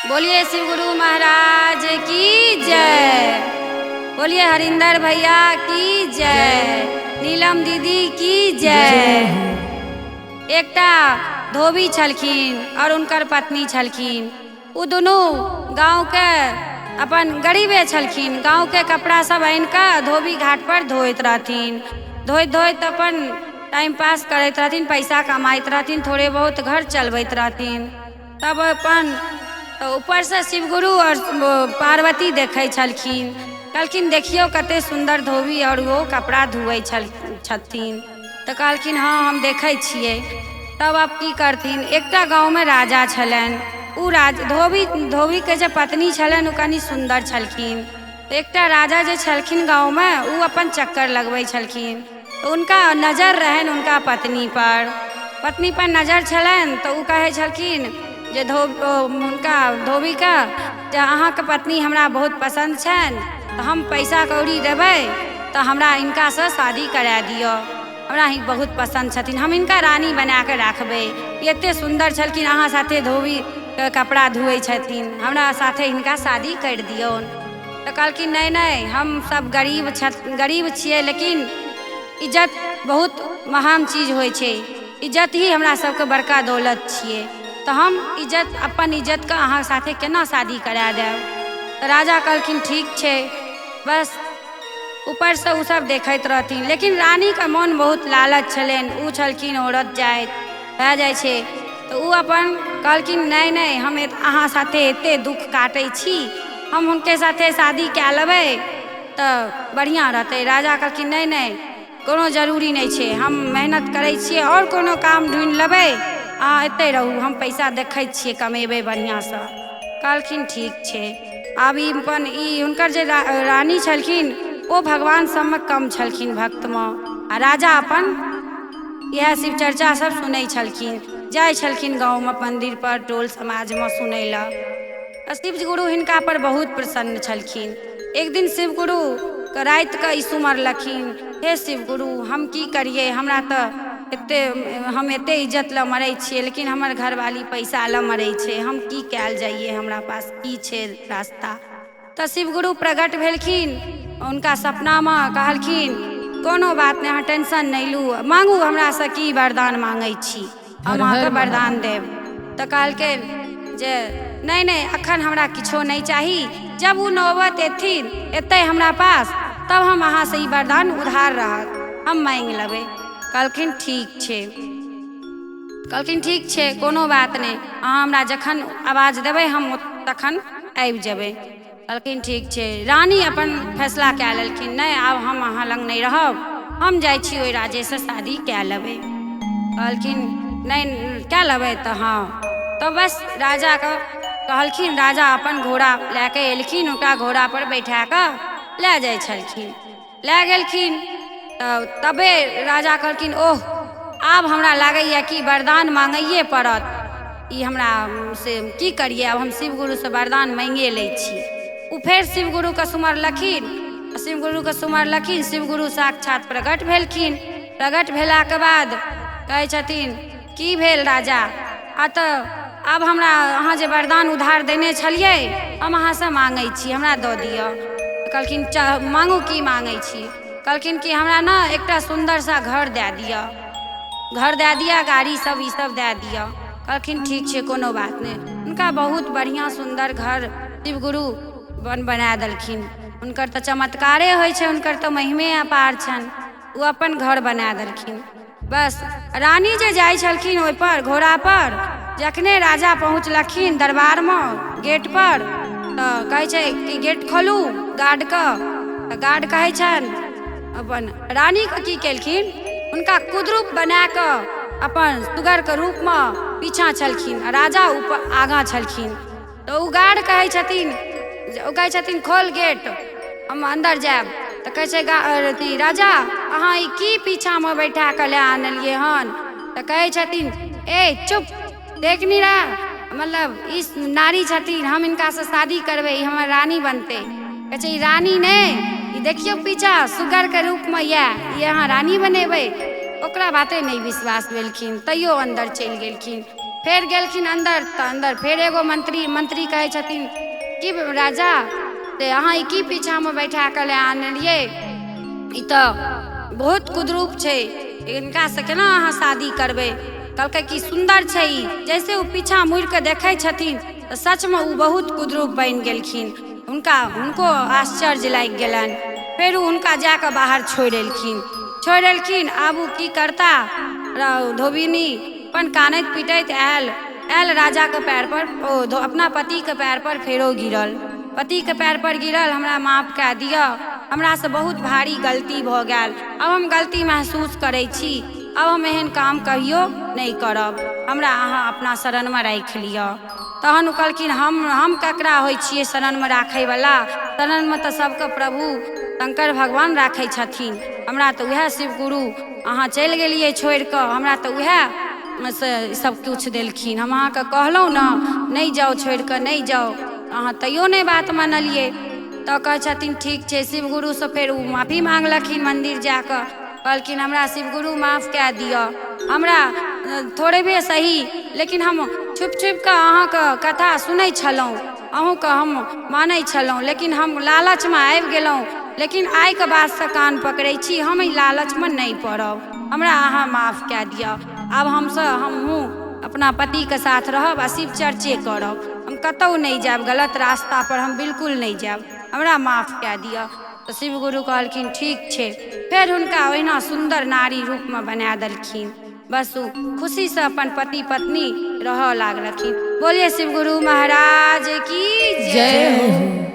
बोलिए शिव गुरु महाराज की जय। बोलिए हरिंदर भैया की जय। नीलम दीदी की जय। एकटा धोबी छलखिन और उनकर पत्नी छलखिन। उ दुनू गाँव के अपन गरीबे छलखिन। गाँव के कपड़ा सब आनि कऽ धोबी घाट पर धोइत रहथिन। धोइत धोइत अपन टाइम पास करैत रहथिन, पैसा कमाइत रहथिन, थोड़े बहुत घर चलबैत रहथिन। तब अपन ऊपरसँ शिवगुरु और पार्वती देखै छलखिन। कहलखिन देखियौ कते सुन्दर धोबी और ओ कपड़ा धोइ छथिन। तऽ कहलखिन हँ हम देखै छियै। तब आब की करथिन, एकटा गाँवमे राजा छलनि। ओ राज धोबीके जे पत्नी छलनि ओ कनि सुन्दर छलखिन। एकटा राजा जे छलखिन गाँवमे ओ अपन चक्कर लगबै छलखिन। तऽ हुनका नजर रहनि हुनका पत्नी पर। पत्नी पर नजर छलनि तऽ ओ कहै छलखिन जे हुनका धोबीके जे अहाँके पत्नी हमरा बहुत पसन्द छनि, तऽ हम पैसा कौड़ी देबै तऽ हमरा हिनकासँ शादी करा दिअ, हमरा ही बहुत पसन्द छथिन, हम हिनका रानी बनाकऽ राखबै, एते सुन्दर छलखिन, अहाँ साथे धोबी कपड़ा धोइ छथिन, हमरा साथे हिनका शादी करि दियौन। तऽ कहलखिन नहि नहि, हम सब गरीब छियै, लेकिन इज्जत बहुत महान चीज होइ छै, इज्जत ही हमरा सबके बड़का दौलत छियै, तऽ हम इज्जत अपन इज्जतके अहाँ साथे केना शादी करा देब। तऽ राजा कहलखिन ठीक छै। बस ऊपरसँ ओसब देखैत रहथिन, लेकिन रानीके मोन बहुत लालच छलनि। ओ छलखिन औरत जाति भए जाइ छै, तऽ ओ अपन कहलखिन नहि नहि, हम अहाँ साथे एते दुःख काटै छी, हम हुनके साथे शादी कए लेबै तऽ बढ़िआँ रहतै। राजा कहलखिन नहि नहि, कोनो जरूरी नहि छै, हम मेहनत करै छियै और कोनो काम ढूँढि लेबै, अहाँ एतहि रहू, हम पैसा देखै छियै कमेबै बढ़िआँसँ। कहलखिन ठीक छै। आब ई अपन ई हुनकर जे रानी छलखिन ओ भगवान सबमे कम छलखिन भक्तमे, आ राजा अपन इएह शिव चर्चा सब सुनै छलखिन, जाइ छलखिन गाँवमे मन्दिर पर टोल समाजमे सुनै लए। शिव गुरु हिनका पर बहुत प्रसन्न छलखिन। एक दिन शिव गुरु रातिके ई सुमरलखिन, हे शिव गुरु हम की करियै, हमरा तऽ एते हम एते इज्जत लए मरै छियै, लेकिन हमर घरवाली पैसा लए मरै छै, हम की कयल जाइए, हमरा पास की छै रास्ता। तऽ शिव गुरु प्रकट भेलखिन हुनका सपनामे, कहलखिन कोनो बात नहि, अहाँ टेंशन नहि लू, मांगू हमरासँ की वरदान मांगै छी, हम अहाँके वरदान देब। तऽ कहलखिन जे नहि नहि, अखन हमरा किछो नहि चाही, जब ओ नौबत एथिन एतै हमरा पास तब हम अहाँसँ ई वरदान उधार रहत, हम मांगि लेबै। कहलखिन ठीक छै। कहलखिन ठीक छै, कोनो बात नहि, अहाँ हमरा जखन आवाज देबै हम तखन आबि जेबै। कहलखिन ठीक छै। रानी अपन फैसला कए लेलखिन, नहि आब हम अहाँ लग नहि रहब, हम जाइ छी ओहि राजेसँ शादी कए लेबै। कहलखिन नहि कए लेबै तऽ हँ। तऽ बस राजाके कहलखिन, राजा अपन घोड़ा लए कऽ एलखिन, हुनका घोड़ापर बैठा कऽ लए जाइ छलखिन, लए गेलखिन। तऽ तबे राजा कहलखिन ओह आब हमरा लागैए कि वरदान मांगैए पड़त, ई हमरा से की करियै, आब हम शिव गुरुसँ वरदान मांगिए लै छी। ओ फेर शिव गुरुके सुमरलखिन, शिव गुरुके सुमरलखिन, शिव गुरु साक्षात प्रकट भेलखिन। प्रकट भेलाके बाद कहै छथिन की भेल राजा, आ तऽ आब हमरा अहाँ जे वरदान उधार देने छलियै हम अहाँसँ मांगै छी, हमरा दऽ दिअ। कहलखिन मांगू की मांगै छी। कहलखिन कि हमरा ने एकटा सुन्दर सा घर दए दिअ, घर दए दिअ, गाड़ी सब ई सब दए दिअ। कहलखिन ठीक छै, कोनो बात नहि। हुनका बहुत बढ़िआँ सुन्दर घर शिव गुरु बना देलखिन। हुनकर तऽ चमत्कारे होइ छै, हुनकर तऽ महिमे अपार छनि, ओ अपन घर बना देलखिन। बस रानी जे जाइ छलखिन ओहिपर घोड़ापर, जखने राजा पहुँचलखिन दरबारमे गेटपर, तऽ कहै छै कि गेट खोलू गार्डके। तऽ गार्ड कहै छनि अपन रानीके की केलखिन, हुनका कुद्रूप बना कऽ अपन सुगरके रूपमे पीछाँ छलखिन आ राजा ऊपर आगाँ छलखिन। तऽ ओ गार्ड कहै छथिन, ओ कहै छथिन खोल गेट हम अन्दर जायब। तऽ कहै छै अथी राजा अहाँ ई की पीछाँमे बैठा कऽ लए आनलियै हन। तऽ कहै छथिन ए चुप, देख नहि रहा, मतलब ई नारी छथिन, हम हिनकासँ शादी करबै, ई हमर रानी बनतै। कहै छै ई रानी नहि, ई देखियौ पीछा सुगरके रूपमे यऽ, ई अहाँ रानी बनेबै। ओकरा बाते नहि विश्वास भेलखिन, तैयो अन्दर चलि गेलखिन। फेर गेलखिन अन्दर, तऽ अन्दर फेर एगो मंत्री, मंत्री कहै छथिन कि राजा से अहाँ ई की पीछामे बैठा कऽ लए आनलियै, ई तऽ बहुत कुदरूप छै, हिनकासँ केना अहाँ शादी करबै? कहलकै कि सुन्दर छै ई। जैसे ओ पीछा मुड़िकऽ देखै छथिन तऽ सचमे ओ बहुत कुदरूप बनि गेलखिन। हुनको आश्चर्य लागि गेलनि। फेर ओ हुनका जाकऽ बाहर छोड़ि एलखिन, छोड़ि एलखिन। आब ओ की करता, धोबिनी अपन कानैत पिटैत आयल, आयल राजाके पैर पर, ओ अपना पतिके पैर पर फेरो गिरल, पतिके पैर पर गिरल, हमरा माफ कए दिअ, हमरासँ बहुत भारी गलती भऽ गेल, आब हम गलती महसूस करै छी, आब हम एहन काम कहियो नहि करब, हमरा अहाँ अपना शरणमे राखि लिअ। तहन ओ कहलखिन हम ककरा होइ छियै शरणमे राखैवला? शरणमे तऽ सबके प्रभु शंकर भगवान राखै छथिन, हमरा तऽ उएह शिव गुरु, अहाँ चलि गेलियै छोड़ि कऽ, हमरा तऽ उएह से सब किछु देलखिन। हम अहाँके कहलहुँ ने नहि जाउ, छोड़ि कऽ नहि जाउ, अहाँ तैयो नहि बात मानलियै। तऽ कहै छथिन ठीक छै। शिव गुरुसँ फेर ओ माफी मांगलखिन मन्दिर जाकऽ, कहलखिन हमरा शिवगुरु माफ कए दिअ, हमरा थोड़बे सही, लेकिन हम छुपि छुपि कऽ अहाँके कथा सुनै छलहुँ, अहूँके हम मानै छलहुँ, लेकिन हम लालचमे आबि गेलहुँ, लेकिन आइके बादसँ कान पकड़ै छी, हम एहि लालचमे नहि पड़ब, हमरा अहाँ माफ कए दिअ। आब हमहूँ अपना पतिके साथ रहब आ शिव चर्चे करब, हम कतहु नहि जायब, गलत रास्ता पर हम बिल्कुल नहि जायब, हमरा माफ कए दिअ। तऽ शिवगुरु कहलखिन ठीक छै। फेर हुनका ओहिना सुन्दर नारी रूपमे बना देलखिन। बस ओ खुशीसँ अपन पति पत्नी रहऽ लागलखिन। बोलिए शिवगुरु महाराज की जय हो।